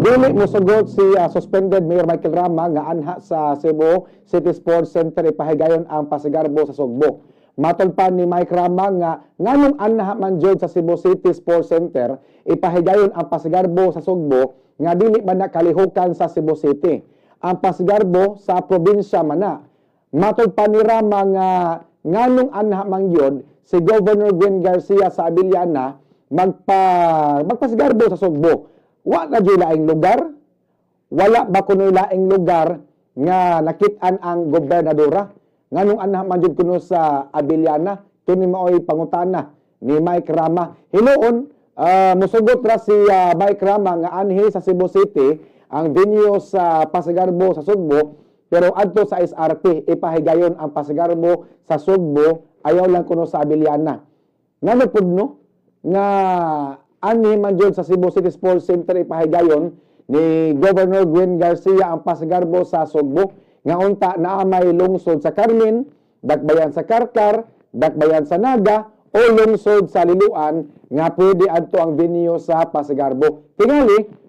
Dili mosugot si suspended Mayor Michael Rama nga anha sa Cebu City Sports Center ipahigayon ang pasigarbo sa Sugbo. Matod pa ni Mike Rama nga nganong anha man jud sa Cebu City Sports Center ipahigayon ang pasigarbo sa Sugbo nga dili man na kalihukan sa Cebu City? Ang pasigarbo sa probinsya man na. Matod pa ni Rama nga nganong anha man gyud si Governor Gwen Garcia sa Abellana magpasigarbo sa Sugbo? Wa na jud laing lugar? Wala ba kuno laing lugar nga nakit-an ang gobernadora? Nganong anha man jud kuno sa Abellana? Kini maoy pangutana ni Mike Rama. Hinuon musugot ra si Mike Rama nga anhi sa Cebu City ang venue sa pasigarbo sa Sugbo, pero adto sa SRP ipahigayon ang pasigarbo sa Sugbo, ayaw lang kuno sa Abellana. Ngano pud no nga anhi man jud sa Cebu City Sports Center ipahigayon ni Governor Gwen Garcia ang pasigarbo sa Sugbo, nga unta naa may lungsod sa Carmen, dakbayan sa Carcar, dakbayan sa Naga o lungsod sa Liloan nga pwede adto ang venue sa pasigarbo? Tingali,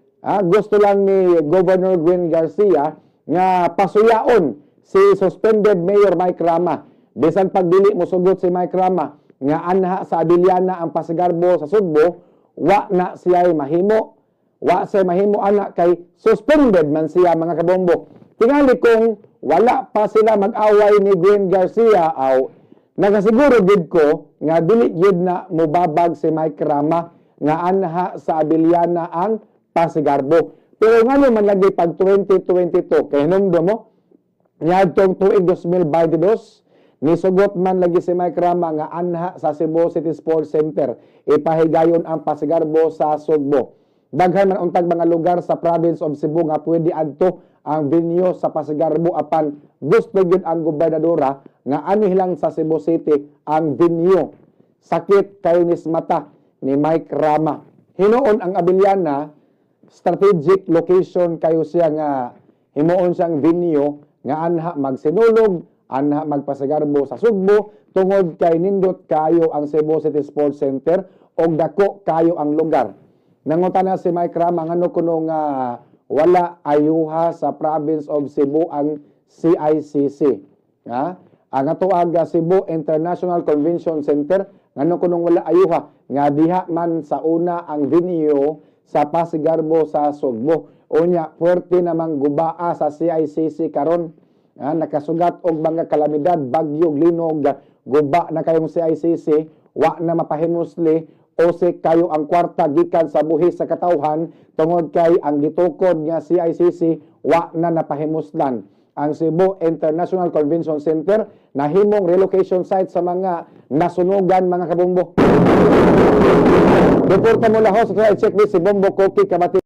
gusto lang ni Governor Gwen Garcia nga pasuyaon si suspended Mayor Mike Rama. Bisan pag dili mosugot si Mike Rama nga anha sa Abellana ang pasigarbo sa Sugbo, wa na siya mahimo. Wa siya mahimo ana kay suspended man siya, mga kabombo. Tingali kung wala pa sila mag-away ni Gwen Garcia, aw nagasiguro gid ko nga dili gyud na mobabag si Mike Rama nga anha sa Abellana ang pasigarbo. Pero ngano man lagi pag 2022? Kay hinumdum mo niadtong tuig 2022, nisugot man lagi si Mike Rama nga anha sa Cebu City Sports Center ipahigayon ang pasigarbo sa Sugbo. Daghan man untag mga lugar sa province of Cebu nga pwede adto ang venue sa pasigarbo, apan gusto gyud ang gobernadora nga anhi lang sa Cebu City ang venue. Sakit kay nis mata ni Mike Rama. Hinuon ang Abellana, strategic location kayo siya nga himuon siyang venue nga anha magsinulog, anha magpasigarbo sa Sugbo, tungod kay nindot kayo ang Cebu City Sports Center og dako kayo ang lugar. Nangutana si Mike Rama ngano kuno nga wala ayuha sa province of Cebu ang CICC. Ha? Ang ato aga Cebu International Convention Center, ngano kunong wala ayuha nga diha man sa una ang venue sa pasigarbo sa Sugbo? Unya, puwerte namang gubaa sa CICC karon. Ha, nakasugat og mga kalamidad, bagyo, linog, guba na kayong CICC, wa na mapahimusli, osik kayo ang kwarta gikan sa buhis sa katawhan tungod kay ang gitukod nga CICC wa na napahimuslan. Ang Cebu International Convention Center nahimong relocation site sa mga nasunugan, mga kabombo. Reporta mo lahos sa check si Bombo Koki Kabati.